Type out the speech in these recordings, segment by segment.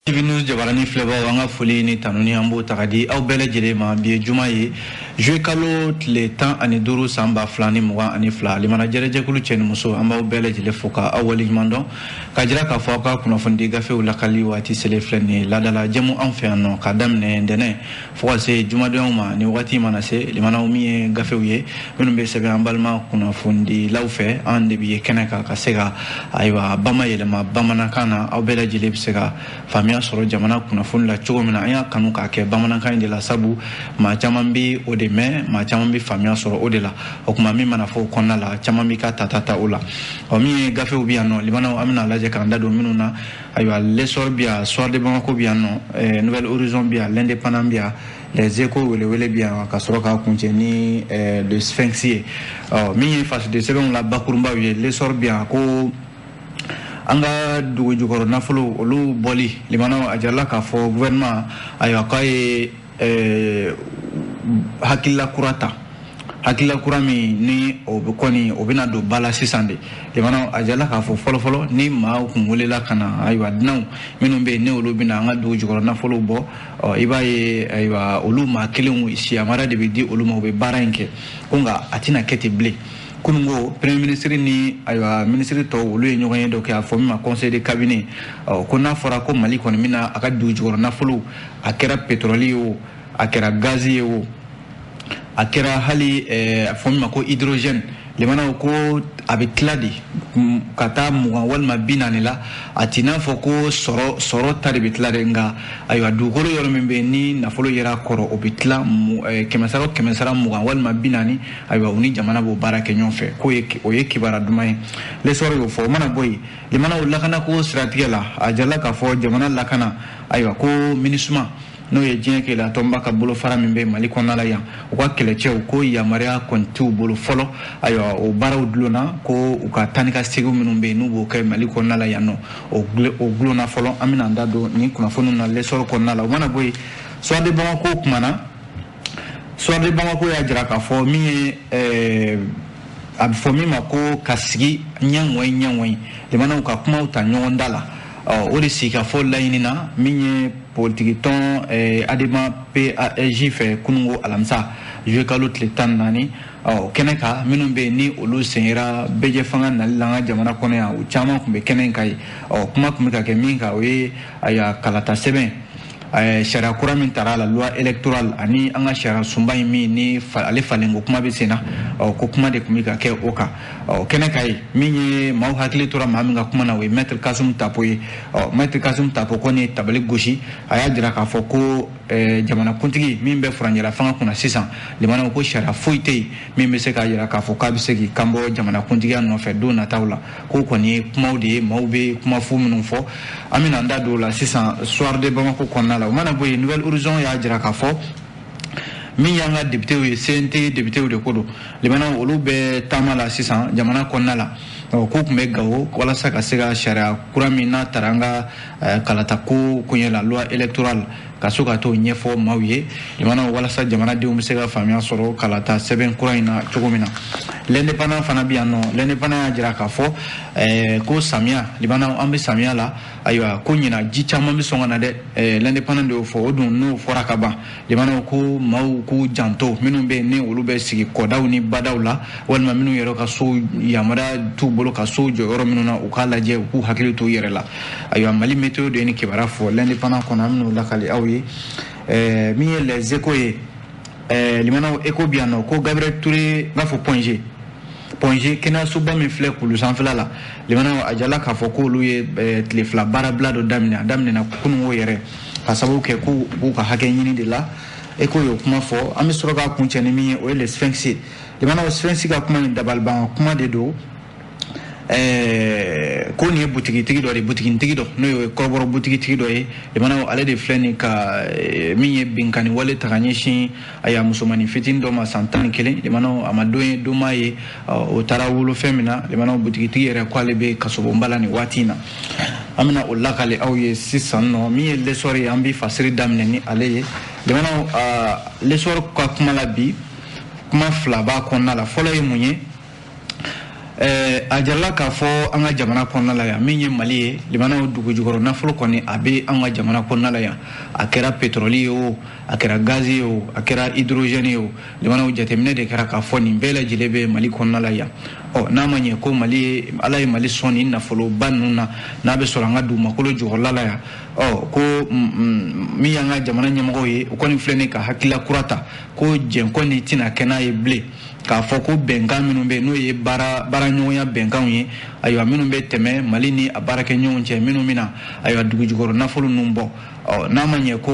TV News jabarani filɛbagaw, an ka foli ni tanuni an b'o ta ka di aw bɛɛ lajɛlen ma. Bi ye juma ye, juillet kalo tile 15 san 2022. Limana jɛrɛjɛkulu cɛ ni muso, an b'aw bɛɛ lajɛlen fo ka aw waleɲuman dɔn, ka jira k'a fɔ aw ka kunnafonidi gafew lakali waati selen filɛ nin ye. Laadala jɛmu anw fɛ yan nɔ, ka daminɛ ntɛnɛn fo ka se jumadonyaw ma, ni waati mana se, limanaw, min ye gafew ye minnu bɛ sɛbɛn an balima kunnafonidilaw fɛ, an de bɛ ye kɛnɛ kan ka se ka, ayiwa, bama yɛlɛma bamanankan na, aw bɛɛ lajɛlen bɛ se ka faamuya sɔrɔ jamana kunnafoni la cogo min na. An y'a kanu k'a kɛ bamanankan in de la, sabu maa caman bɛ o de mɛn, maa caman bɛ faamuya sɔrɔ o de la. O tuma, min mana fɔ o kɔnɔna la, caman b'i ka tata ta o la. Ɔ, min ye gafew bɛ yan nɔ, limanaw, an bɛna lajɛ k'an da don minnu na. Ayiwa, L'Essor bɛ yan, Soir de Bamako bɛ yan nɔ, Nouvel Horizon bɛ yan, L'Indépendant bɛ yan, Les Échos, welewele bɛ yan, ka sɔrɔ k'a kuncɛ ni Le Sphinx ye. Ɔ, min ye fasoden sɛbɛnw la bakurunbaw ye, L'Essor bɛ yan ko an ka dugu jukɔrɔ nafolo olu bɔli. Limanaw, a jirala k'a fɔ gouvernement, ayiwa, k'a ye hakilila kura ta, hakilila kura min ni o bɛ kɔni o bɛna don ba la sisan de. Limanaw, a jirala k'a fɔ fɔlɔfɔlɔ, ni maaw kun welela ka na, ayiwa, dunanw minnu bɛ yen, ni olu bɛna an ka dugu jukɔrɔ nafolow bɔ, ɔ, i b'a ye, ayiwa, olu maa kelenw siyamara de bɛ di olu ma, u bɛ baara in kɛ. Ko nka a tɛna kɛ ten bilen. Kununko, premier ministre ni, ayiwa, ministre tɔw, olu ye ɲɔgɔn ye dɔ kɛ, a fɔ min ma conseil de cabinet. Ɔ, ko n'a fɔra ko Mali kɔni bɛna a ka dugu jukɔrɔ nafolo, a kɛra pétrole ye o, a kɛra gaz ye o, a kɛra hali a fɔ min ma ko hydrogène, limanaw, ko a bɛ tila de ka taa 20 walima 40 la. A t'i n'a fɔ ko sɔrɔ ta de bɛ tila dɛ, nka ayiwa, dugukolo yɔrɔ min bɛ yen ni nafolo yera kɔrɔ, o bɛ tila kɛmɛ sara o kɛmɛ sara 20 walima 40. Ayiwa, u ni jamana b'o baara kɛ ɲɔgɔn fɛ. K'o ye, o ye kibaruya duman ye, L'Essor y'o fɔ. O mana bɔ yen, limanaw, lakanako siratigɛ la, a jirala k'a fɔ jamana lakana, ayiwa, ko MINUSMA, n'o ye diɲɛ keleya tɔnba ka bolofara min bɛ Mali kɔnɔna la yan, u ka kɛlɛcɛw, ko yamaruya kɔni t'u bolo fɔlɔ. Ayiwa, o baaraw dulonna ko u ka taa ni ka segin minnu bɛ yen, n'u b'o kɛ Mali kɔnɔna la yan nɔ, o dulonna fɔlɔ. An bɛna an da don nin kunnafoniw na L'Essor kɔnɔna la. O mana bɔ yen, Soir de Bamako kumana. Soir de Bamako y'a jira k'a fɔ min ye a bɛ fɔ min ma ko ka sigi ɲɛŋɔyi ɲɛŋɔyi, jamanaw ka kumaw ta ɲɔgɔn da la, ɔ, o de sigikafɔ laɲinina min ye politikitɔn ADEMA PASJ fɛ kununko alamisa, juillet kalo tile 14. Ɔ, kɛnɛ kan, minnu bɛ yen ni olu senyera bɛjɛ fanga nali la an ka jamana kɔnɔ yan, u caman tun bɛ kɛnɛ in kan yen. Ɔ, kuma tun bɛ ka kɛ min kan, o ye, ayiwa, kalata sɛbɛn, sariya kura min tara la, loi électorale, ani an ka sariya sunba in min ni ale falenko kuma bɛ sen na. Ɔ, ko kuma de tun bɛ ka kɛ o kan. Ɔ, kɛnɛ ka ye min ye, maaw hakili tora maa min ka kuma na, o ye maître Kassoum Tapo ye. Ɔ, maître Kassoum Tapo kɔni ye tabali gosi, a y'a jira k'a fɔ ko jamanakuntigi min bɛ furancɛla fanga kunna sisan, limanaw, ko sariya foyi tɛ yen min bɛ se k'a jira k'a fɔ k'a bɛ se k'i kanbɔ jamanakuntigiya nɔfɛ don nataw la. K'o kɔni ye kumaw de ye, maaw bɛ kuma fu minnu fɔ. An bɛna an da don o la sisan Soir de Bamako kɔnɔna la. O mana bɔ yen, Nouvel Horizon y'a jira k'a fɔ min y'an ka députéw ye, CNT députéw de ko don. Limanaw, olu bɛ taama la sisan jamana kɔnɔna la. Ɔ, k'u tun bɛ Gawo walasa ka se ka sariya kura min n'a taara an ka kalata ko koɲɛ la, loi électorale, ka so ka t'o ɲɛfɔ maaw ye, limanaw, walasa jamanadenw bɛ se ka faamuya sɔrɔ kalata sɛbɛn kura in na cogo min na. L'Indépendant fana bɛ yan nɔ. L'Indépendant y'a jira k'a fɔ ko samiya, limanaw, an bɛ samiya la. Ayiwa, ko ɲina ji caman bɛ sɔn ka na dɛ. L'Indépendant de y'o fɔ. O dun, n'o fɔra ka ban, limanaw, ko maaw k'u janto, minnu bɛ yen ni olu bɛ sigi kɔdaw ni badaw la, walima minnu yɛrɛ ka so yamaruya t'u bolo ka so jɔ yɔrɔ minnu na, u k'a lajɛ, u k'u hakili to u yɛrɛ la. Ayiwa, Mali Météo de ye nin kibaruya fɔ L'Indépendant kɔnɔ, an bɛn'o lakali aw ye. Min ye Les Échos ye, limanaw, Écho bɛ yan nɔ ko Gabriel Touré n b'a fɔ Point G, Point G kɛnɛyasoba min filɛ kulu sanfɛla la, limanaw, a jala k'a fɔ k'olu ye tile 2 baarabila dɔ daminɛ. A daminɛna kununko yɛrɛ, ka sababu kɛ k'u b'u ka hakɛ ɲini de la. Écho y'o kuma fɔ. An bɛ sɔrɔ k'a kuncɛ ni min ye, o ye Le Sphinx ye. Limanaw, Sphinx ka kuma in, dabaliban kuma de don. Ko nin ye butigitigi dɔ de, butigitigi dɔ, n'o ye kɔrɔbɔrɔ butigitigi dɔ ye. Limanaw, ale de filɛ nin ka min ye binkani wale ta ka ɲɛsin aya musomanin fitinin dɔ ma, san 11. Limanaw, a ma don ye don m'a ye, o taara wolo fɛn min na. Limanaw, butigitigi yɛrɛ ko ale bɛ kasobonba la nin waati in na. An bɛna o lakale aw ye sisan nɔ. Min ye L'Essor ye, an bɛ fasiri daminɛ ni ale ye. Limanaw, L'Essor ka kuma la bi, kuma fila b'a kɔnɔna la. Fɔlɔ ye mun ye? A jirala k'a fɔ an ka jamana kɔnɔna la yan, min ye Mali ye, limanaw, dugu jukɔrɔ nafolo kɔni a bɛ an ka jamana kɔnɔna la yan. A kɛra pétrole ye o, a kɛra gazi ye o, a kɛra hydrogène ye o, limanaw, jateminɛ de kɛra k'a fɔ nin bɛɛ lajɛlen bɛ Mali kɔnɔna la yan. Ɔ, n'a ma ɲɛ ko Mali ye, Ala ye Mali sɔn nin nafoloba ninnu na, n'a bɛ sɔrɔ an ka dugumakolo jukɔrɔla la yan. Ɔ, ko min y'an ka jamana ɲɛmɔgɔw ye, o kɔni filɛ nin ka hakilila kura ta ko jɛn kɔni tɛna kɛ n'a ye bilen, k'a fɔ ko bɛnkan minnu bɛ yen, n'o ye baaraɲɔgɔnya bɛnkanw ye, ayiwa, minnu bɛ tɛmɛ Mali ni a baarakɛɲɔgɔnw cɛ, minnu bɛna, ayiwa, dugu jukɔrɔ nafolo ninnu bɔ. Ɔ, n'a ma ɲɛ ko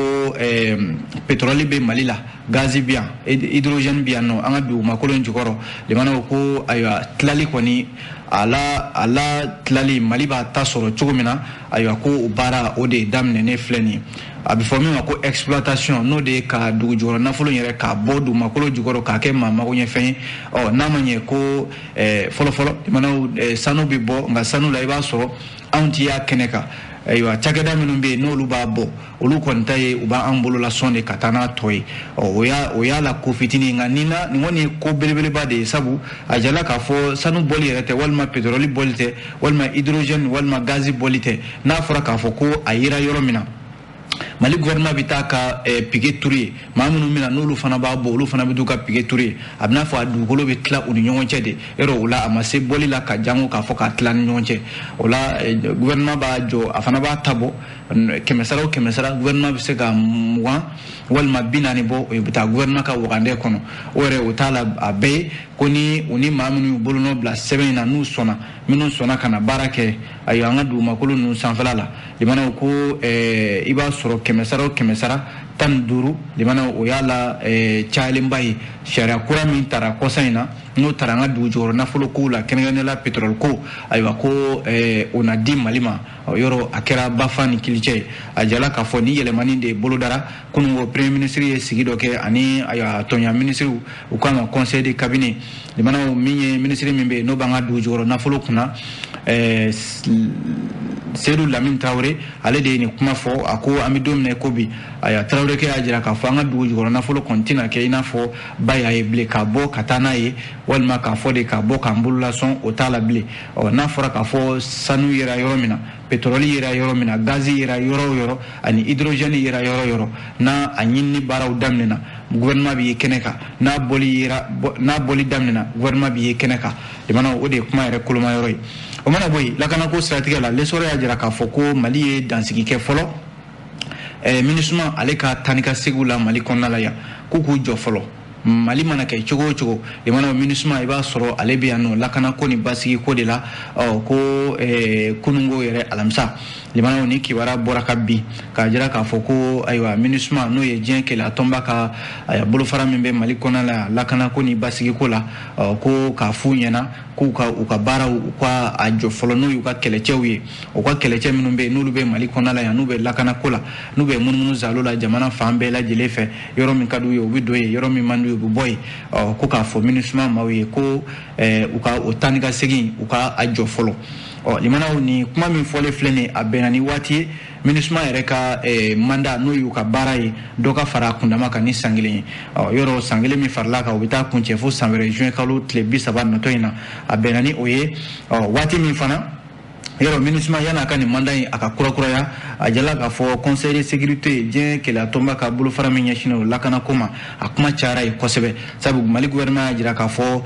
pétrole bɛ Mali la, gazi bɛ yan, hydrogène bɛ yan nɔ, an ka dugumakolo in jukɔrɔ, limanaw, ko ayiwa, tilali kɔni a la tilali, Mali b'a ta sɔrɔ cogo min na, ayiwa, ko o baara o de daminɛnen filɛ nin ye. A bɛ fɔ min ma ko exploitation, n'o de ye ka dugu jukɔrɔ nafolo yɛrɛ k'a bɔ dugumakolo jukɔrɔ k'a kɛ maa magoɲɛfɛn ye. Ɔ, n'a ma ɲɛ ko fɔlɔ fɔlɔ, limanaw, sanu bɛ bɔ, nka sanu la, i b'a sɔrɔ anw ti y'a kɛnɛ kan. Ayiwa, cakɛda minnu bɛ yen, n'olu b'a bɔ, olu kɔni ta ye u b'an bolola sɔn de ka taa n'a tɔ ye. Ɔ, o y'a la ko fitinin, nka nin na, nin kɔni ye ko belebeleba de ye, sabu a jirala k'a fɔ sanu bɔli yɛrɛ tɛ, walima pétrole bɔli tɛ, walima hydrogène walima gazi bɔli tɛ. N'a fɔra k'a fɔ ko a yera yɔrɔ min na, Mali gouvernement bɛ taa ka piquet turu ye. Maa minnu bɛna, n'olu fana b'a bɔ, olu fana bɛ t'u ka piquet turu ye. A bɛ n'a fɔ a dugukolo bɛ tila u ni ɲɔgɔn cɛ de yɔrɔ o la. A ma se bɔli la ka jango k'a fɔ k'a tila ni ɲɔgɔn cɛ. O la, gouvernement b'a jɔ, a fana b'a ta bɔ. 100 sara o 100 sara, gouvernement bɛ se ka 20 walima 40 bɔ, o bɛ taa gouvernement ka wagandɛ kɔnɔ. O yɛrɛ, o t'a la, a bɛɛ ye ko ni u ni maa minnu y'u bolonɔ bila sɛbɛn in na, n'u sɔnna, minnu sɔnna ka na baara kɛ, ayiwa, an ka dugumakolo ninnu sanfɛla la, limanaw, ko i b'a sɔrɔ 100 sara o 100 sara, 15, limanaw, o y'a la cayalenba ye. Sariya kura min tara kɔsa in na, n'o taara an ka dugu jukɔrɔ nafolo kow la, kɛrɛnkɛrɛnnenya la pétrole ko, ayiwa, ko o na di Mali ma yɔrɔ, a kɛra bafa ni kilicɛ ye. A jala k'a fɔ ni yɛlɛmani de bolodara kunun ko premier ministre ye sigi dɔ kɛ ani, ayiwa, tɔnya minisiriw, u k'a ma conseil de cabinet. Limanaw, min ye minisiri min bɛ yen, n'o b'an ka dugu jukɔrɔ nafolo kunna, Seydou Lamine Traoré, ale de ye nin kuma fɔ. A ko an bɛ don min na i ko bi, ayiwa, Traoré y'a jira k'a fɔ an ka dugu jukɔrɔ nafolo kɔni tɛna kɛ i n'a fɔ ba y'a ye bilen, k'a bɔ ka taa n'a ye, walima k'a fɔ de k'a bɔ k'an bolo lasɔn, o t'a la bilen. Ɔ, n'a fɔra k'a fɔ sanu yera yɔrɔ min na, pétrole yera yɔrɔ min na, gazi yera yɔrɔ o yɔrɔ, ani hydrogène yera yɔrɔ o yɔrɔ, n'a a ɲinini baaraw daminɛna, gouvernement bɛ ye kɛnɛ kan. N'a bɔli yera, n'a bɔli daminɛna, gouvernement bɛ ye kɛnɛ kan. Limanaw, o de ye kuma yɛrɛ koloma yɔrɔ ye. O mana bɔ yen, lakanako siratigɛ la, L'Essor y'a jira k'a fɔ ko Mali ye dansigi kɛ fɔlɔ MINUSMA ale ka taa ni ka seginw la Mali kɔnɔna la yan, k'u k'u jɔ fɔlɔ. Mali mana kɛ cogo o cogo, limanaw, MINUSMA, i b'a sɔrɔ ale bɛ yan nɔ lakanako ni basigi ko de la. Ɔ, ko kununko yɛrɛ, alamisa, limanaw, ni kibaruya bɔra ka bin k'a jira k'a fɔ ko, ayiwa, MINUSMA, n'o ye diɲɛ keleya tɔnba ka, ayiwa, bolofara min bɛ Mali kɔnɔna la lakanako ni basigiko la, ɔ, ko k'a f'u ɲɛna k'u ka u ka baaraw, u ka a jɔ fɔlɔ, n'o y'u ka kɛlɛcɛw ye, u ka kɛlɛcɛ minnu bɛ yen, n'olu bɛ Mali kɔnɔna la yan, n'u bɛ lakanako la, n'u bɛ munumunu zalo la jamana fan bɛɛ lajɛlen fɛ, yɔrɔ min ka d'u ye, u bɛ don yen, yɔrɔ min man d'u ye, u bɛ bɔ yen. Ɔ, ko k'a fɔ MINUSMA maaw ye ko u ka o taa ni ka segin, u ka a jɔ fɔlɔ. Ɔ, limanaw, nin kuma min fɔlen filɛ nin ye, a bɛnna ni waati ye MINUSMA yɛrɛ ka mandat, n'o y'u ka baara ye, dɔ ka fara a kundama kan ni san 1 ye. Ɔ, yɔrɔ san 1 min farala kan, o bɛ taa kuncɛ fo san wɛrɛ juin kalo tile 30 natɔ in na. A bɛnna ni o ye. Ɔ, waati min fana yɔrɔ MINUSMA yan'a ka nin mandat in a ka kurakuraya, a jala k'a fɔ conseil de sécurité, diɲɛ keleya tɔnba ka bolofara min ɲɛsinnen don lakanako ma, a kuma cayara yen kosɛbɛ, sabu Mali gouvernement y'a jira k'a fɔ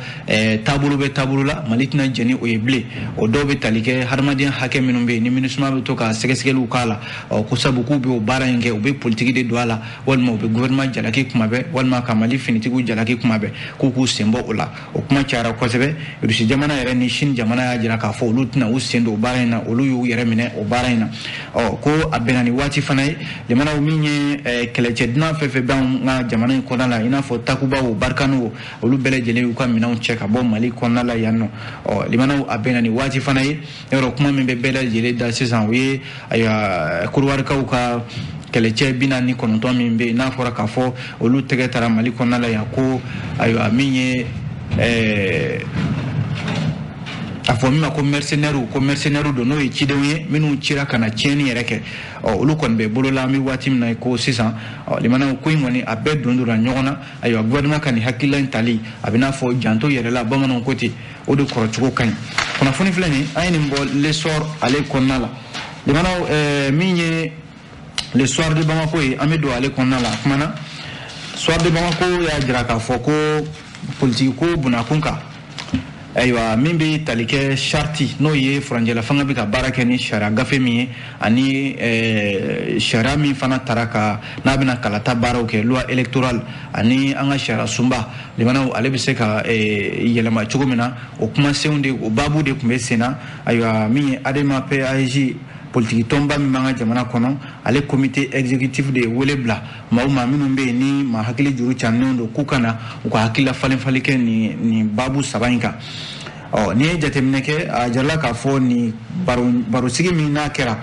taabolo bɛ taabolo la, Mali tɛna jɛn ni o ye bilen. O dɔw bɛ tali kɛ hadamadenya hakɛ minnu bɛ yen, ni MINUSMA bɛ to ka sɛgɛsɛgɛliw k'a la. Ɔ, ko sabu k'u bɛ o baara in kɛ, u bɛ politiki de don a la, walima u bɛ gouvernement jalaki kuma bɛɛ, walima ka Mali finitigiw jalaki kuma bɛɛ, k'u k'u sen bɔ o la. O kuma cayara kosɛbɛ. Rusi jamana yɛrɛ ni Chine jamana y'a jira k'a fɔ olu tɛna u sen don o baara in na, olu y'u yɛrɛ minɛ o baara in na. Ɔ, ko a bɛnna ni waati fana ye, jamanaw min ye kɛlɛcɛ dunan fɛn fɛn b'anw ka jamana in kɔnɔna la, i n'a fɔ Takuba o, Barkhane o, olu bɛɛ lajɛlen y'u ka minɛnw cɛ ka bɔ Mali kɔnɔna la yan nɔ. Ɔ, limanaw, a bɛnna ni waati fana ye, yɔrɔ kuma min bɛ bɛɛ lajɛlen da sisan, o ye, ayiwa, Kɔdiwarikaw ka kɛlɛcɛ 49 min bɛ yen, n'a fɔra k'a fɔ olu tɛgɛ taara Mali kɔnɔna la yan, ko ayiwa, min ye A fɔ min ma ko mercenaires, ko mercenaires don, n'o ye cidenw ye minnu cira ka na tiɲɛni yɛrɛ kɛ. Ɔ, olu kɔni bɛ bolo la an bɛ waati min na ko sisan. Ɔ, limanaw, ko in kɔni a bɛɛ don donna ɲɔgɔn na. Ayiwa, gouvernement ka nin hakilila in tali, a bɛ n'a fɔ janto yɛrɛ la, bamananw ko ten, o de kɔrɔcogo ka ɲi. Kunnafoni filɛ nin, an ye nin bɔ L'Essor ale kɔnɔna la. Limanaw, min ye Le Soir de Bamako ye, an bɛ don ale kɔnɔna la. A kumana, Soir de Bamako y'a jira k'a fɔ ko politiki ko bunakun kan, ayiwa, min bɛ tali kɛ charte, n'o ye furancɛla fanga bɛ ka baara kɛ ni sariya gafe min ye, ani sariya min fana tara ka n'a bɛna kalata baaraw kɛ, loi électorale, ani an ka sariya sunba, limanaw, ale bɛ se ka yɛlɛma cogo min na, o kumasenw de, o baabu de tun bɛ sen na. Ayiwa, min ye ADEMA PASJ, politiki tɔnba min b'an ka jamana kɔnɔ, ale comité exécutif de ye wele bila maaw ma minnu bɛ yen ni maa hakili juru cannenw don, k'u ka na u ka hakilila falen falen kɛ nin baabu saba in kan. Ɔ, n'i ye jateminɛ kɛ, a jirala k'a fɔ nin barosigi min n'a kɛra,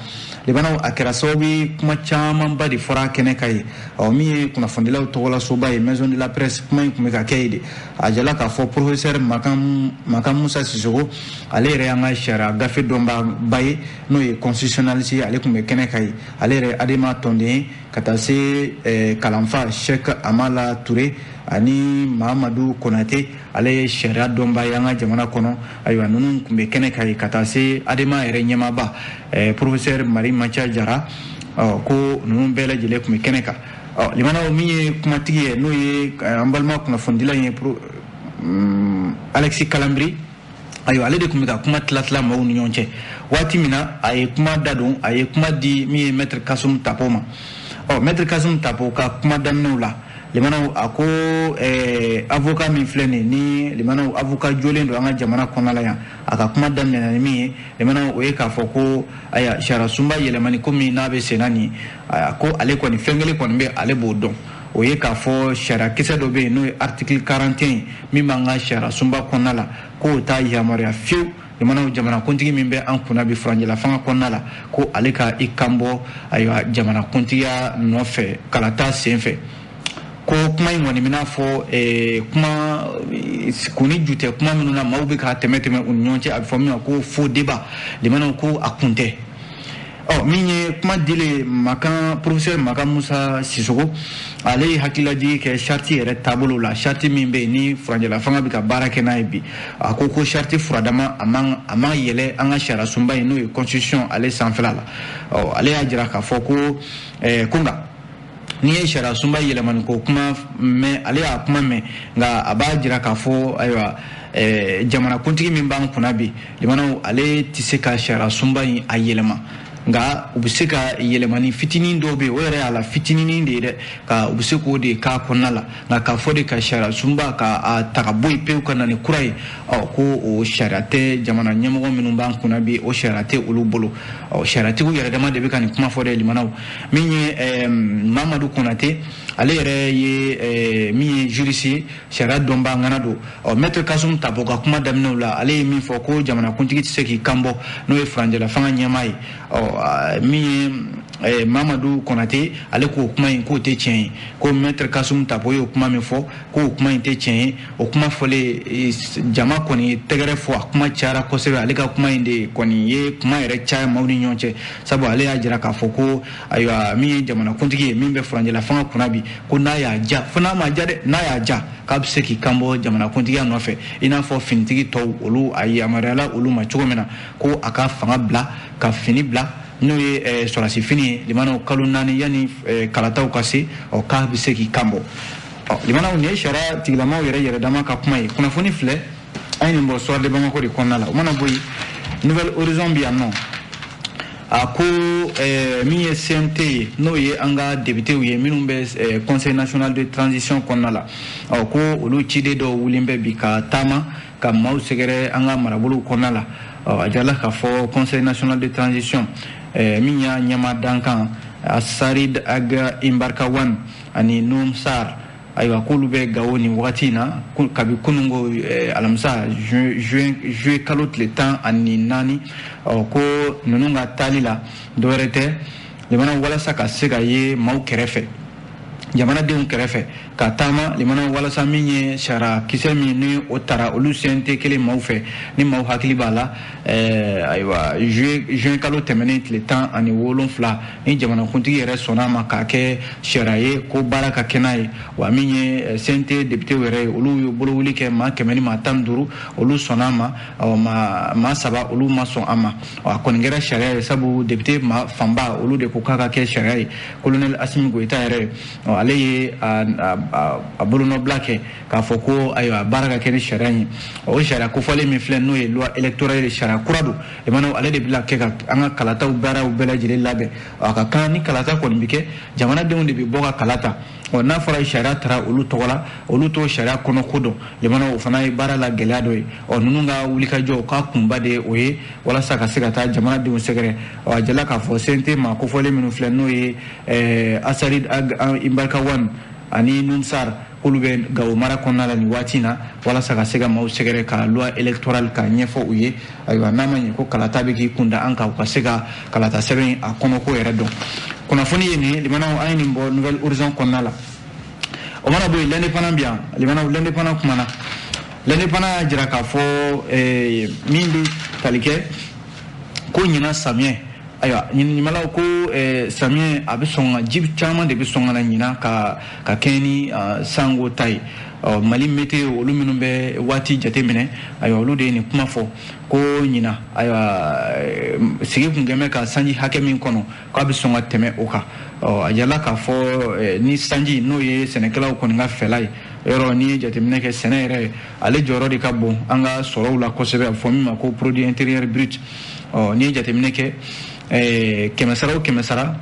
limanaw, a kɛra sababu ye kuma camanba de fɔra kɛnɛ kan ye. Ɔ, min ye kunnafonidilaw tɔgɔlasoba ye, Maison de la Presse, kuma in tun bɛ ka kɛ yen de. A jirala k'a fɔ professeur Makan Musa Sisoko, ale yɛrɛ y'an ka sariya gafe dɔnbaba ye, n'o ye constitutionnaliste ye, ale tun bɛ kɛnɛ kan ye. Ale yɛrɛ ADEMA tɔnden ye, ka taa se kalanfa Cheikh Amala Touré ani Mahamadu Konate, ale ye sariya dɔnba ye an ka jamana kɔnɔ. Ayiwa, ninnu tun bɛ kɛnɛ kan ye, ka taa se ADEMA yɛrɛ ɲɛmaaba, professeur Marie Matia Jara. Ɔ, ko ninnu bɛɛ lajɛlen tun bɛ kɛnɛ kan. Ɔ, limanaw, min ye kumatigi ye, n'o ye an balima kunnafonidila ye, Alexis Kalambry, ayiwa, ale de tun bɛ ka kuma tila tila maaw ni ɲɔgɔn cɛ. Waati min na a ye kuma da don, a ye kuma di min ye maître Kassoum Tapo ma. Ɔ, maître Kassoum Tapo ka kuma daminɛw la, limanaw, a ko avocat min filɛ nin ni, limanaw, avocat jolen don an ka jamana kɔnɔna la yan. A ka kuma daminɛna ni min ye, limanaw, o ye k'a fɔ ko ayiwa, sariya sunba yɛlɛmani ko min n'a bɛ sen na nin, ko ale kɔni fɛn kelen kɔni bɛ, ale b'o dɔn, o ye k'a fɔ sariya kisɛ dɔ bɛ yen, n'o ye article 41 min b'an ka sariya sunba kɔnɔna la, k'o t'a yamaruya fiyewu, jamana jamanakuntigi min bɛ an kunna bi furancɛla fanga kɔnɔna la, ko ale ka i kan bɔ, ayiwa, jamanakuntigiya nɔfɛ kalata sen fɛ. Ko kuma in kɔni bɛna fɔ kuma kun ni ju tɛ, kuma minnu na maaw bɛ ka tɛmɛ tɛmɛ u ni ɲɔgɔn cɛ, a bɛ fɔ min ma ko faux débat, limanaw, ko a kun tɛ. Ɔ, min ye kuma dilen Makan, professeur Makan Musa Sisoko, ale ye hakililajigi kɛ charte yɛrɛ taabolo la, charte min bɛ yen ni furancɛla fanga bɛ ka baara kɛ n'a ye bi. A ko ko charte furadama a man yɛlɛ an ka sariya sunba in, n'o ye constitution, ale sanfɛla la. Ɔ, ale y'a jira k'a fɔ ko ko nka n'i ye sariya sunba yɛlɛmani ko kuma mɛn, ale y'a kuma mɛn, nka a b'a jira k'a fɔ ayiwa, jamanakuntigi min b'an kunna bi, limanaw, ale tɛ se ka sariya sunba in a yɛlɛma, nka u bɛ se ka yɛlɛmani fitinin dɔw bɛ yen, o yɛrɛ y'a la fitinin de ye dɛ, ka u bɛ se k'o de k'a kɔnɔna la. Nka k'a fɔ de ka sariya sunba ka a ta ka bɔ yen pewu ka na ni kura ye, ɔ, ko o sariya tɛ jamana ɲɛmɔgɔ minnu b'an kunna bi, o sariya tɛ olu bolo. Ɔ, sariyatigiw yɛrɛ dama de bɛ ka nin kuma fɔ dɛ, limanaw. Min ye Mamadu Konate, ale yɛrɛ ye min ye juriste ye, sariya dɔnbaa ŋana don. Ɔ, maître Kassoum Tapo ka kuma daminɛw la, ale ye min fɔ ko jamanakuntigi tɛ se k'i kan bɔ, n'o ye furancɛla fanga ɲɛmaa ye. Ɔ, min ye Mamadu Konate, ale k'o kuma in k'o tɛ tiɲɛ ye, ko maître Kassoum Tapo y'o kuma min fɔ, k'o kuma in tɛ tiɲɛ ye. O kuma fɔlen, jama kɔni ye tɛgɛrɛ fɔ, a kuma cayara kosɛbɛ. Ale ka kuma in de kɔni ye kuma yɛrɛ caya maaw ni ɲɔgɔn cɛ, sabu ale y'a jira k'a fɔ ko ayiwa, min ye jamanakuntigi ye, min bɛ furancɛla fanga kunna bi, ko n'a y'a ja, fo n'a ma ja dɛ, n'a y'a ja, k'a bɛ se k'i kan bɔ jamanakuntigiya nɔfɛ, i n'a fɔ finitigi tɔw, olu a yamaruyala olu ma cogo min na, ko a ka fanga bila ka fini bila, n'o ye sɔrɔdasi fini ye, limanaw, kalo 4 yanni kalataw ka se. Ɔ, k'a bɛ se k'i kan bɔ. Ɔ, limanaw, nin ye sariya tigilamaw yɛrɛ yɛrɛ dama ka kuma ye. Kunnafoni filɛ, an ye nin bɔ Soir de Bamako de kɔnɔna la. O mana bɔ yen, Nouvel Horizon bɛ yan nɔ. A ko min ye CNT ye, n'o ye an ka députéw ye minnu bɛ Conseil national de transition kɔnɔna la, ɔ, ko olu ciden dɔw wulilen bɛ bi ka taama ka maaw sɛgɛrɛ an ka marabolow kɔnɔna la. Ɔ, a jirala k'a fɔ Conseil national de transition, min y'a ɲɛmaa dankan Assarid Ag Imbarcaouane ani Noum Sarr, ayiwa, k'olu bɛ Gawo nin wagati in na kabi kununko alamisa, juillet kalo tile 14. Ɔ, ko ninnu ka taali la, dɔwɛrɛ tɛ, jamana walasa ka se ka ye maaw kɛrɛfɛ. Jamanadenw kɛrɛfɛ ka taama limana walasa min ye sariya kisɛ min ni o tara olu CNT kelen maaw fɛ, ni maaw hakili b'a la, ayiwa, juin kalo tɛmɛnen tile 17, ni jamanakuntigi yɛrɛ sɔnna a ma k'a kɛ sariya ye ko baara ka kɛ n'a ye. Wa min ye CNT député yɛrɛ ye, olu ye bolowuli kɛ, maa 115, olu sɔnna a ma, maa 3 olu ma sɔn a ma. A kɔni kɛra sariya ye, sabu député maa fanba olu de ko k'a ka kɛ sariya ye. Colonel Assimi Goïta yɛrɛ, ale ye a bolonɔbila kɛ k'a fɔ ko ayiwa, baara ka kɛ ni sariya ye. O sariya kofɔlen min filɛ, n'o ye loi électorale ye, sariya kura don limanaw, ale de bɛna kɛ ka an ka kalataw baaraw bɛɛ lajɛlen labɛn. A ka kan ni kalata kɔni bɛ kɛ, jamanadenw de bɛ bɔ ka kala ta. Ɔ, n'a fɔra sariya tara olu tɔgɔ la, olu t'o sariya kɔnɔ ko dɔn limanaw, o fana ye baara la gɛlɛya dɔ ye. Ɔ, ninnu ka wulikajɔ k'a kunba de ye o ye, walasa ka se ka taa jamanadenw sɛgɛrɛ. Ɔ, a jala k'a fɔ CNT maa kofɔlen minnu filɛ, n'o ye Assarid Mbarka Wane ani Numsar, k'olu bɛ Gawo mara kɔnɔna la nin waati in na, walasa ka se ka maaw sɛgɛrɛ ka loi électorale ka ɲɛfɔ u ye. Ayiwa, n'a ma ɲɛ ko kalata bɛ k'i kunda an kan, u ka se ka kalata sɛbɛn a kɔnɔko yɛrɛ dɔn. Kunnafoni ye nin ye limanaw, an ye nin bɔ Nouvel Horizon kɔnɔna la. O mana bɔ yen, L'Indépendant bi yan limanaw, L'Indépendant kumana. L'Indépendant y'a jira k'a fɔ min bɛ tali kɛ ko ɲinan samiyɛ, ayiwa, ɲininkalilaw ko samiyɛ a bɛ sɔn ka ji caman de bɛ sɔn ka na ɲinan ka kɛɲɛ ni sanko ta ye. Ɔ, Mali météo, olu minnu bɛ waati jateminɛ, ayiwa, olu de ye nin kuma fɔ ko ɲinan, ayiwa, sigi kun kɛn bɛ ka sanji hakɛ min kɔnɔ, k'a bɛ sɔn ka tɛmɛ o kan. Ɔ, a jirala k'a fɔ ni sanji, n'o ye sɛnɛkɛlaw kɔni ka fɛla ye, yɔrɔ n'i ye jateminɛ kɛ, sɛnɛ yɛrɛ ale jɔyɔrɔ de ka bon an ka sɔrɔw la kosɛbɛ, a bɛ fɔ min ma ko produit intérieur brut. Ɔ, n'i ye jateminɛ kɛ, 100 sara o 100 sara,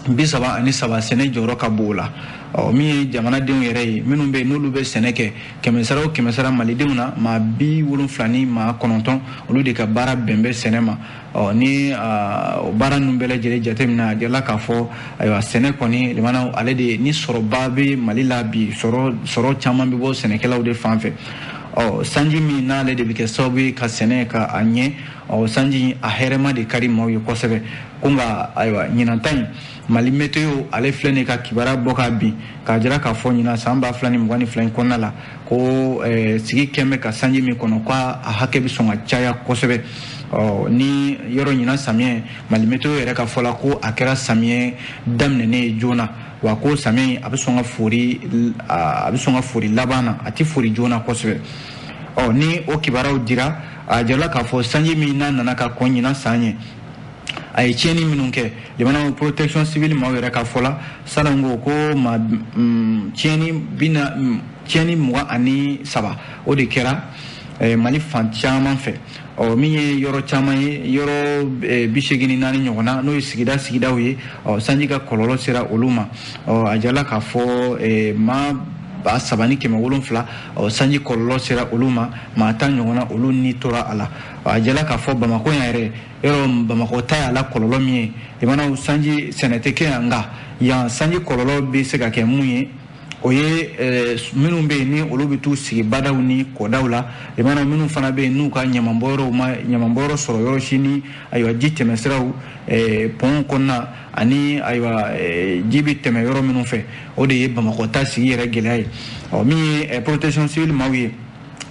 33 sɛnɛ jɔyɔrɔ ka bon o la. Ɔ, min ye jamanadenw yɛrɛ ye minnu bɛ yen n'olu bɛ sɛnɛ kɛ, 100 sara o 100 sara, malidenw na maa 79, olu de ka baara bɛn bɛ sɛnɛ ma. Ɔ, ni o baara ninnu bɛɛ lajɛlen jateminɛ, a jirala k'a fɔ ayiwa, sɛnɛ kɔni limanaw, ale de ni sɔrɔba bɛ Mali la bi, sɔrɔ caman bɛ bɔ sɛnɛkɛlaw de fan fɛ. Ɔ, sanji min n'ale de bɛ kɛ sababu ye ka sɛnɛ ka a ɲɛ, ɔ, sanji a hɛrɛma de ka di maaw ye kosɛbɛ. Ko nka ayiwa, ɲinan ta in, Mali météo ale filɛ nin ka kibaruya bɔ ka bin k'a jira k'a fɔ ɲinan san 2022 in kɔnɔna la, ko sigi kɛn bɛ ka sanji min kɔnɔ, k'a hakɛ bɛ sɔn ka caya kosɛbɛ. Ɔ, ni yɔrɔ ɲinan samiyɛ, Mali météo yɛrɛ ka fɔ la ko a kɛra samiyɛ daminɛnen ye joona, wa ko samiyɛ a bɛ sɔn ka fori, a bɛ sɔn ka fori laban na, a tɛ fori joona kosɛbɛ. Ɔ, ni o kibaruyaw dira, a jirala k'a fɔ sanji min n'a nana ka kɔn ɲinan san ɲɛ, a ye tiɲɛni minnu kɛ limanaw, protection civile maaw yɛrɛ ka fɔ la, salon ko ma tiɲɛni bina tiɲɛni 23, o de kɛra Mali fan caman fɛ. Ɔ, min ye yɔrɔ caman ye, yɔrɔ 84 ɲɔgɔnna, n'o ye sigida sigidaw ye, ɔ, sanji ka kɔlɔlɔ sera olu ma. Ɔ, a jirala k'a fɔ maa 3700, ɔ, sanji kɔlɔlɔ sera olu ma, maa 10 ɲɔgɔnna olu ni tora a la. A jirala k'a fɔ Bamakɔ yan yɛrɛ, yɔrɔ Bamakɔ ta y'a la kɔlɔlɔ min ye limanaw, sanji sɛnɛ tɛ kɛ yan, nka yan sanji kɔlɔlɔ bɛ se ka kɛ mun ye, o ye minnu bɛ yen ni olu bɛ t'u sigi badaw ni kɔdaw la limanaw, minnu fana bɛ yen n'u ka ɲamanbɔyɔrɔw ma ɲamanbɔyɔrɔ sɔrɔ yɔrɔ si, ni ayiwa ji tɛmɛsiraw pɔn kɔnɔna ani ayiwa ji bɛ tɛmɛ yɔrɔ minnu fɛ, o de ye Bamakɔ ta sigi yɛrɛ gɛlɛya ye. Ɔ, min ye protection civile maaw ye,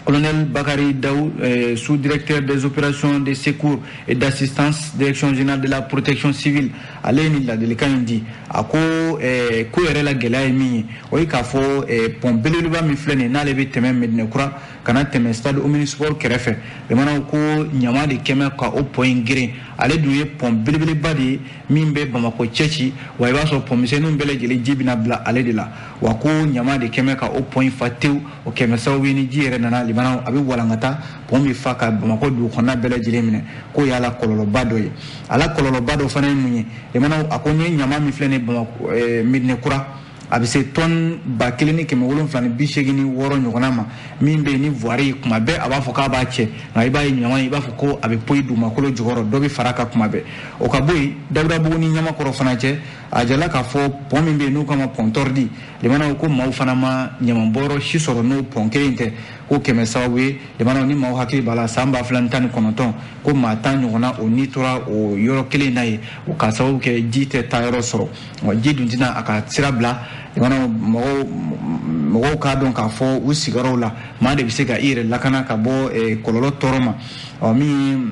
Colonel Bakary Daou, sous-directeur des opérations de secours et d'assistance, direction générale de la protection civile, ale ye nin ladilikan in di. A ko ko yɛrɛ la gɛlɛya ye min ye, o ye k'a fɔ pɔn belebeleba min filɛ nin ye, n'ale bɛ tɛmɛ Medinekura ka na tɛmɛ stade Omnisport kɛrɛfɛ limanaw, ko ɲama de kɛmɛ ka o pɔn in geren. Ale dun ye pɔn belebeleba de ye min bɛ Bamakɔ cɛci, wa i b'a sɔrɔ pɔn misɛnninw bɛɛ lajɛlen ji bɛna bila ale de la. Wa ko ɲama de kɛmɛ ka o pɔn in fa tewu, o kɛmɛ sababu ye ni ji yɛrɛ nana limanaw, a bɛ walankata, pɔn bɛ fa ka Bamakɔ dugu kɔnɔna bɛɛ lajɛlen minɛ. K'o y'a la kɔlɔlɔba dɔ ye. A la kɔlɔlɔba dɔ fana ye mun ye limanaw? A ko ni ye ɲama min filɛ nin ye Bamakɔ Medinekura, a bɛ se tɔni 1786 ɲɔgɔnna ma, min bɛ yen ni voirie kuma bɛɛ a b'a fɔ k'a b'a cɛ, nka i b'a ye ɲama i b'a fɔ ko a bɛ poyi dugumakolo jukɔrɔ, dɔ bɛ fara a kan kuma bɛɛ. O ka bɔ yen, Dawudabugu ni Ɲamakɔrɔ fana cɛ, A jala k'a fɔ pont min bɛ yen n'u kama pont tɔridi, limanaw, ko maaw fana ma ɲamanbɔyɔrɔ si sɔrɔ n'o pont kelen tɛ, ko kɛmɛ sababu ye. Limanaw, ni maaw hakili b'a la, san 2019, ko maa 10 ɲɔgɔnna o ni tora o yɔrɔ kelen na yen, o ka sababu kɛ ji tɛ taa yɔrɔ sɔrɔ. Ji dun tɛna a ka sira bila. Limanaw, mɔgɔw k'a dɔn k'a fɔ u sigiyɔrɔw la, maa de bɛ se ka i yɛrɛ lakana ka bɔ kɔlɔlɔ tɔɔrɔ ma. Ɔ min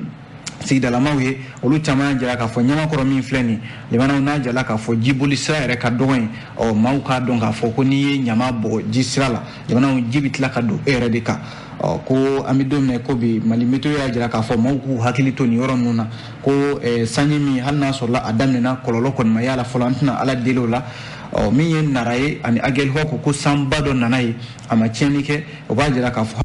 sigidalamaw ye, olu caman y'a jira k'a fɔ ɲamakɔrɔ min filɛ nin, limanaw, n'a jala k'a fɔ jiboli sira yɛrɛ ka dɔgɔ yen. Ɔ maaw k'a dɔn k'a fɔ ko n'i ye ɲama bɔ ji sira la, limanaw, ji bɛ tila ka don e yɛrɛ de kan. Ɔ ko an bɛ don min na ko bi, Mali Météo y'a jira k'a fɔ maaw k'u hakili to nin yɔrɔ ninnu na, ko sanji min, hali n'a sɔrɔla a daminɛna, kɔlɔlɔ kɔni ma y'a la fɔlɔ, an tɛna Ala deli o la. Ɔ min ye Nara ye ani Aguelhok, ko sanba dɔ nana ye, a ma tiɲɛni kɛ. O b'a jira k'a fɔ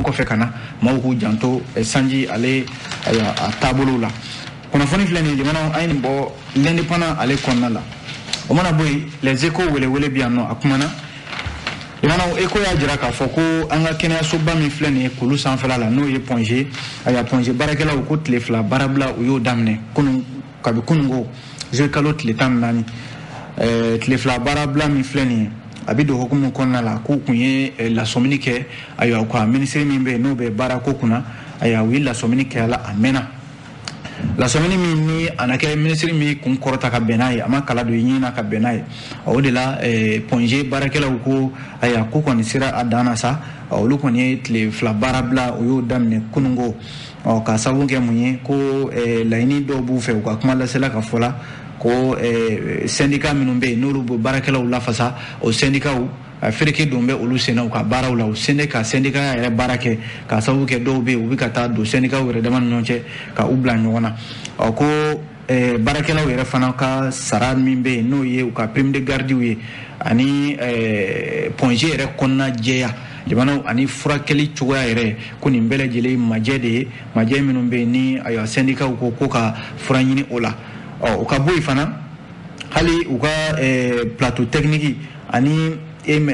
kɔfɛ ka na, maaw k'u janto sanji ale a taabolo la. Kunnafoni filɛ nin ye, jamana, an ye nin bɔ L'Indépendant ale kɔnɔna la. O mana bɔ yen, Les Échos welewele bɛ yan nɔ, a kumana. Limanaw, Écho y'a jira k'a fɔ ko an ka kɛnɛyasoba min filɛ nin ye kulu sanfɛla la, n'o ye Point G, ayiwa, Point G baarakɛlaw ko tile 2 baarabila, u y'o daminɛ kunun, kabi kununko juillet kalo tile 14. Tile 2 baarabila min filɛ nin ye, a bɛ don hukumu kɔnɔna la k'u kun ye lasɔmini kɛ. Ayiwa, u ka minisiri min bɛ yen n'o bɛ baarako kunna, ayiwa, u ye lasɔmini kɛ a la a mɛnna. Lasɔmini min ni a na kɛ, minisiri min kun kɔrɔta ka bɛn n'a ye, a ma kala don i ɲin na ka bɛn n'a ye. O de la Point G baarakɛlaw ko ayiwa, ko kɔni sera a dan na sa. Olu kɔni ye tile 2 baarabila, u y'o daminɛ kununko. Ɔ ka sababu kɛ mun ye? Ko laɲini dɔw b'u fɛ. U ka kuma lasela ka fɔ la ko syndicat minnu bɛ yen n'olu bɛ baarakɛlaw lafasa, o syndicatw fereke don bɛ olu senna u ka baaraw la, u sen ka syndicat yɛrɛ baara kɛ, k'a sababu kɛ dɔw bɛ yen, u bɛ ka taa don syndicatw yɛrɛ dama ni ɲɔgɔn cɛ ka u bila ɲɔgɔn na. Ɔ ko baarakɛlaw yɛrɛ fana ka sara min bɛ yen, n'o ye u ka prime de garde ye, ani Point G yɛrɛ kɔnɔna jɛya, jamanaw, ani furakɛli cogoya yɛrɛ, ko nin bɛɛ lajɛlen majɛ de ye, majɛ minnu bɛ yen ni ayiwa syndicatw ko ka fura ɲini o la. Ɔ o ka bɔ yen fana, hali u ka plateau technique ani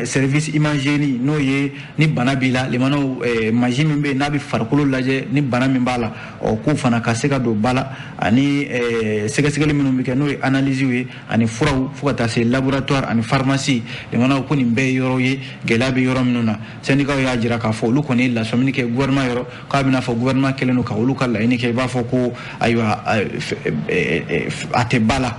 service imagerie, n'o ye ni bana b'i la, limanaw, mansin min bɛ yen n'a bɛ farikolo lajɛ ni bana min b'a la, ɔ k'o fana ka se ka don ba la, ani sɛgɛsɛgɛli minnu bɛ kɛ, n'o ye analyse ye, ani furaw, fo ka taa se laboratoire ani pharmacie. Limanaw, ko nin bɛɛ ye yɔrɔ ye gɛlɛya bɛ yɔrɔ minnu na. Syndicats y'a jira k'a fɔ olu kɔni ye lasɔmini kɛ gouvernement yɔrɔ, k'a bɛna fɔ gouvernement kɛlen don ka olu ka laɲini kɛ i b'a fɔ ko ayiwa, a tɛ ba la.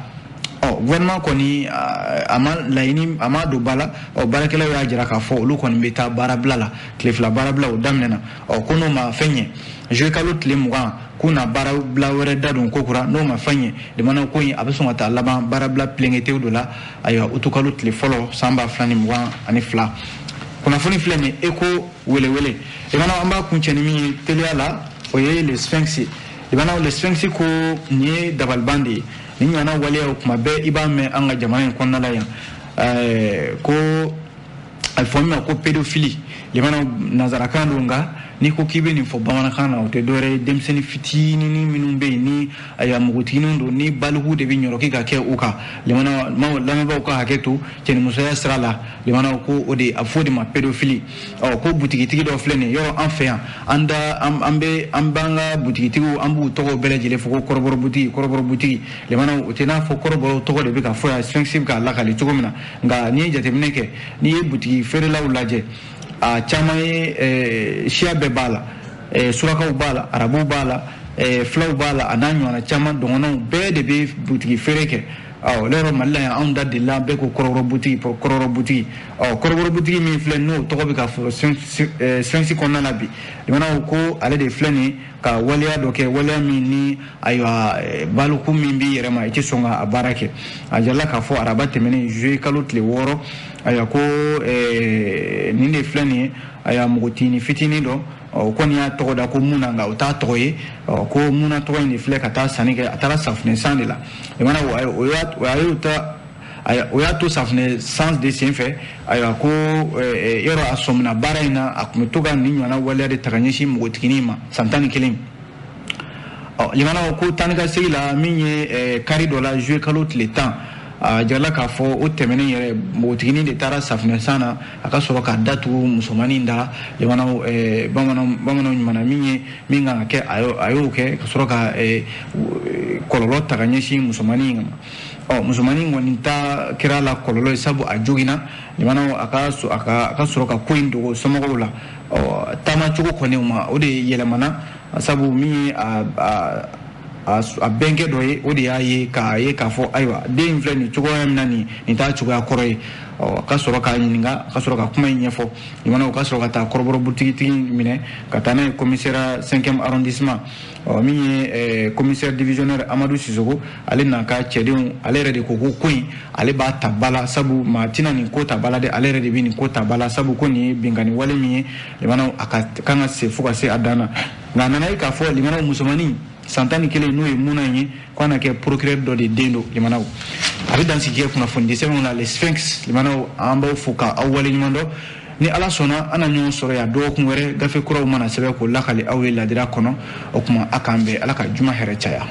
Ɔ gouvernement kɔni a ma laɲini, a ma don ba la. Ɔ baarakɛlaw y'a jira k'a fɔ olu kɔni bɛ taa baarabila la, tile 2 baarabila o daminɛna. Ɔ ko n'o ma fɛn ɲɛ, juillet kalo tile 20, k'u na baarabila wɛrɛ da don ko kura. N'o ma fɛn ɲɛ, limanaw, ko in a bɛ sɔn ka taa laban baarabila pilengetew dɔ la. Ayiwa, utukalo tile fɔlɔ san 2022. Kunnafoni filɛ nin, Écho welewele. Limanaw, an b'a kuncɛ ni min ye teliya la, o ye Le Sphinx. Limanaw, Le Sphinx ko nin ye dabaliban de ye. Ni ɲɔgɔnna waleyaw, kuma bɛɛ i b'a mɛn an ka jamana in kɔnɔna la yan, ko a bɛ fɔ min ma ko pédophilie. Limanaw, nanzarakan don, nka n'i ko k'i bɛ nin fɔ bamanankan na, o tɛ dɔwɛrɛ ye denmisɛnnin fitinin minnu bɛ yen ni ayiwa npogotigininw don, ni baliku de bɛ ɲɔrɔki ka kɛ u kan. Limanaw, lamɛnbaaw ka hakɛ to, cɛnimusoya sira la, limanaw, ko o de a fɔ o de ma pédophilie. Ɔ ko butigitigi dɔ filɛ nin ye yɔrɔ an fɛ yan, an da an bɛ an b'an ka butigitigiw, an b'u tɔgɔw bɛɛ lajɛlen fɔ ko kɔrɔbɔrɔ butigi, kɔrɔbɔrɔ butigi. Limanaw, o tɛ n'a fɔ kɔrɔbɔrɔw tɔgɔ de bɛ ka fɔ yan, Sphinx bɛ k'a lakali cogo min na. Nka n'i ye jateminɛ kɛ, n'i ye butigi feerelaw lajɛ, a caman ye siya bɛɛ b'a la, surakaw b'a la, arabuw b'a la, filaw b'a la, a n'a ɲɔgɔnna caman, dɔgɔnɔw bɛɛ de bɛ butigi feere kɛ. Ɔ ne yɔrɔ Mali la yan, anw da delila bɛɛ ko kɔrɔbɔrɔ butigi, kɔrɔbɔrɔ butigi. Ɔ kɔrɔbɔrɔ butigi min filɛ, n'o tɔgɔ bɛ ka fɔ Sphinx kɔnɔna la bi, limanaw, ko ale de filɛ nin ka waleya dɔ kɛ, waleya min ni ayiwa baliku min b'i yɛrɛ ma, i tɛ sɔn ka a baara kɛ. A jirala k'a fɔ araba tɛmɛnen juillet kalo tile 6, ayiwa, ko nin de filɛ nin ye, ayiwa, npogotiginin fitinin dɔ, o kɔni y'a tɔgɔ da ko Muna, nka o t'a tɔgɔ ye. Ko Muna tɔgɔ in de filɛ ka taa sanni kɛ, a taara safunɛ san de la. Limana, o y'o ta, o y'a to safunɛ san de senfɛ. Ayiwa, ko yɔrɔ a sɔmina baara in na, a tun bɛ to ka nin ɲɔgɔnna waleya de ta ka ɲɛsin npogotiginin ma san 11. Ɔ limanaw, ko taa ni ka segin la min ye kari dɔ la juillet kalo tile 10, a jirala k'a fɔ o tɛmɛnen yɛrɛ, npogotiginin de taara safunɛ san na, a ka sɔrɔ ka datugu musomanin da la. Limanaw, bamananw ɲuman min ye min kan ka kɛ, a y'o kɛ ka sɔrɔ ka kɔlɔlɔ ta ka ɲɛsin musomanin ma. Ɔ, musomannin kɔni ta kɛra la kɔlɔlɔ ye, sabu a joginna. Limanaw, a ka sɔrɔ ka ko in dogo somɔgɔw la. Ɔ, taamacogo kɔni ma, o de yɛlɛmana, sabu min ye a bɛnkɛ dɔ ye, o de y'a ye k'a ye k'a fɔ ayiwa, den in filɛ nin cogoya min na, nin t'a cogoya kɔrɔ ye. Ɔ, ka sɔrɔ k'a ɲininka, ka sɔrɔ ka kuma in ɲɛfɔ. Limanaw, ka sɔrɔ ka taa kɔrɔbɔrɔ butigitigi minɛ ka taa n'a ye commissariat 5e arrondissement. Ɔ, min ye commissaire divisionnaire Amadu Sisoko, ale n'a ka cɛdenw, ale yɛrɛ de ko ko in ale b'a ta ba la, sabu maa tɛna nin ko ta ba la dɛ, ale yɛrɛ de bɛ nin ko ta ba la, sabu ko nin ye binkanni wale min ye, limanaw, a ka kan ka se fo ka se a dan na. Nka a nana ye k'a fɔ, limanaw, musomannin san 11, n'o ye Muna ye, k'a na kɛ procureur dɔ de den don. Limanaw, a bɛ dansigi kɛ kunnafoni sɛbɛnw la, Les Sphinx. Limanaw, an b'aw fo ka aw waleɲuman dɔn. Ni Ala sɔnna, an na ɲɔgɔn sɔrɔ yan dɔgɔkun wɛrɛ, gafe kuraw mana sɛbɛn k'o lakali aw ye ladira kɔnɔ. O tuma, a k'an bɛn. Ala ka juma hɛrɛ caya.